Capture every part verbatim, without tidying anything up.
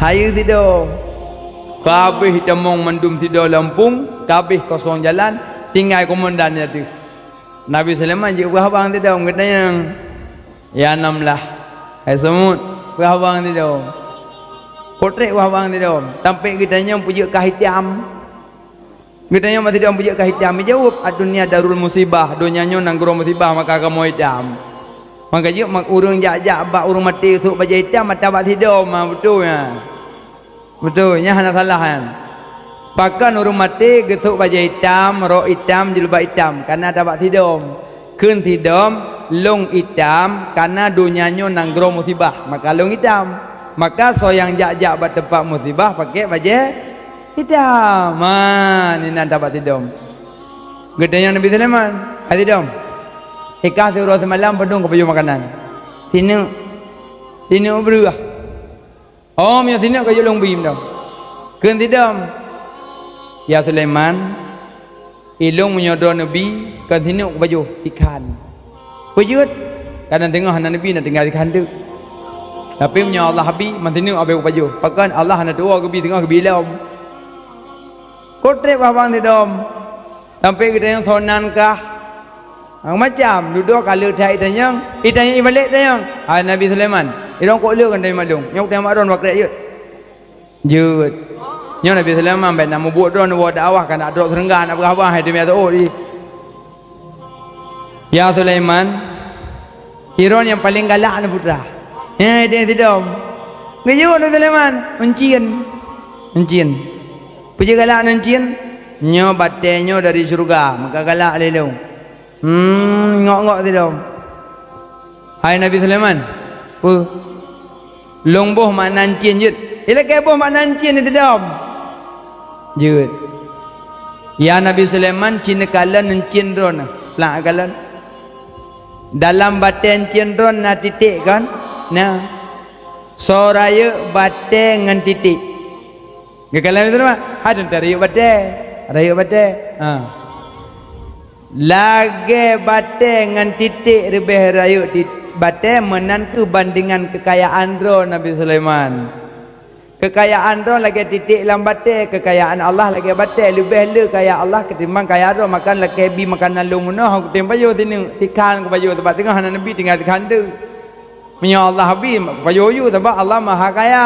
Ayeue sidom. Ka habéh itamong mandum sidom lampung, ka habéh kosong jalan, tinggai komandan ateueh. Nabi Sulaiman jeuet peugah bang sidom, geutanyong, "Ya Namlah, hai seumut, peugah bang sidom. Kotrek peugah bang sidom, sampoe geutanyong peujeuet kah itam." Geutanyong bak sidom, "Peujeuet kah itam?" Jaweueb, "Ad-dunya darul musibah, donya nyoe nanggroe musibah, maka kamoe itam." Maka jeuet mak ureuëng jak-jak bak ureuëng maté geusôk bajée itam, mata bak sidom, ha, beutôi, ha. Beutôi, nyan hana salah, kan? Pakon ureuëng maté geusôk bajée itam, rok itam, jilbab itam, kana tabak sidom. Kheun sidom, "Lôn itam, kana donya nyoe nanggroe musibah, maka lôn itam." Maka soe nyang jak-jak bak teumpat musibah pakai bajée itam. Ma, inan tabak sidom. Geutanyong Nabi Sulaiman, "Hai sidom, i kah siuroe simalam peue dong kupajoh makanan?" "Sineuk." "Sineuk breueh?" "Oh, meunyoe sineuk ka jeuet lôn bi mantong." Kheun sidom, "Ya Sulaiman, ilôn meunyoe droeneuh bi, kon sineuk kupajoh, ikan." "Peue jeuet?" "Kadang teungoh hana neubi, na tinggai ikan teuk. Tapi meunyoe Allah bi, man sineuk abée kupajoh. Pakon Allah hana tuwoe geubi, teungoh geubi lom." Kotrek babang sidom. Sampoe geutanyong, "Soe nan kah?" Macam-macam, dudoe ka le that itanyong, itanyong ibalek tanyong. "Hai Nabi Sulaiman, idong kok le kon tanyong mak lôn? Nyoe tanyong mak droen wakrek jeuet." Jeuet. Nyoe Nabi Sulaiman bèk na mubuet droen woe dakwah, ka na droe seurengga na peugah bah hai teumé teuôt jih. "Ya Sulaiman, sidroe nyang paleng galak neuh putra." Nyan ideh sidom. Geuyue Nabi Sulaiman, "Euncien." "Euncien. Peue jeuet galak neuh euncien?" "Nyoe batèe nyoe dari syeuruga, maka galak lé lôn." Hmm, ngok-ngok sidom. "Hai Nabi Sulaiman, peue? Lôn boh makna euncien jeuet?" Ilakèe boh makna euncien sidom. Jeuet. "Ya Nabi Sulaiman, ci neukalon euncien droeneuh." Plak kalon. "Dalam batèe euncien droen na titék kon?" "Na." "Soe rayeuk batèe ngon titék?" Geukalon beutôi, Mak? Hai teuntèe rayeuk batèe. Rayeuk batèe. Ha. Lagèe batèe ngon titék leubeh rayeuk ti-, batèe, meunan kheueh bandengan keukayaan droe Nabi Sulaiman. Keukayaan droe lagèe titék lam batèe, keukayaan Allah lagèe batèe, leubeh le kaya Allah keutimbang kaya droe. Maka lakèe bi makanan lôn meunoe, hana kutem pajoh sineuk, sikan kupajoh, sabab teungoh hana neubi tinggai sikan teuk. Meunyoe Allah bi, pajoh yue, sabab Allah Maha Kaya.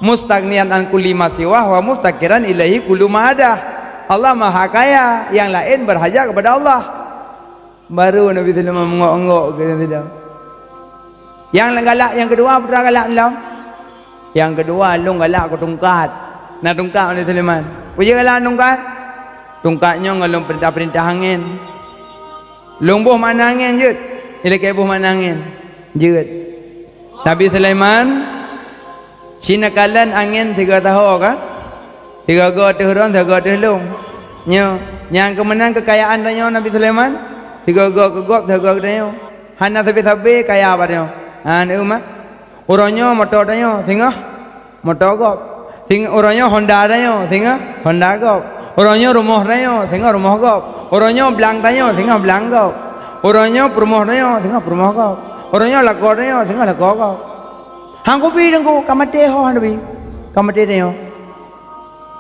Mustaghniyan an kulli ma siwah wa muftaqiran ilaihi kullu ma adah. Allah Maha Kaya, nyang laén berhajat kepada Allah. Baru Nabi Sulaiman meungok-ngok keu sidom. Nyang galak nyang keudua, putra galak lom. Nyang keudua, lôn galak keu tungkat. Na tungkat Nabi Sulaiman. Peue jeuet galak tungkat? Tungkat nyoe ngon lôn peurintah-peurintah angén. Lôn boh makna angén jeuet. Ilakèe boh makna angén jeuet. Nabi Sulaiman, ci neukalon angén sigoe saho kan? Sigoe-goe ateueh droen, sigoe ateueh lôn. Nyoe, nyang keu meunan keukayaan tanyoe Nabi Sulaiman, sigoe-goe keu gob, sigoe-goe keu tanyoe. Hana sabe-sabe kaya bak tanyoe. Ha, neueu mak. Uroe nyoe moto tanyoe, singoh moto gob. Sing-, uroe nyoe honda tanyoe, singoh honda gob. Uroe nyoe rumoh tanyoe, singoh rumoh gob. Uroe nyoe blang tanyoe, singoh blang gob. Uroe nyoe peurumoh tanyoe, singoh peurumoh gob. Uroe nyoe lakoe tanyoe, singoh lakoe gob. Han kubi teungku, ka maté ho han neubi. Ka maté tanyoe.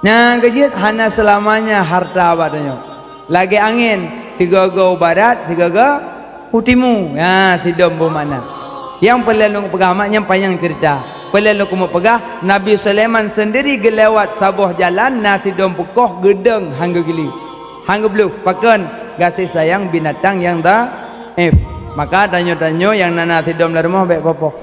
Nyang keujeuet hana seulamanya hareuta bak tanyoe. Lagèe angén, sigoe-goe u barat, sigoe-goe u timu. Nyan sidom boh makna. Nyang peureulèe lôn peugah mak, nyan panyang ceurita. Peureulèe lôn keumeung peugah, Nabi Sulaiman seundiri geulewat saboh jalan na sidom peukoh geudong han geugiléng. Han geubloh, pakon? Gaséh sayang binatang nyang dhaif. Maka tanyoe-tanyoe nyang na, na sidom lam rumoh bèk poh-poh.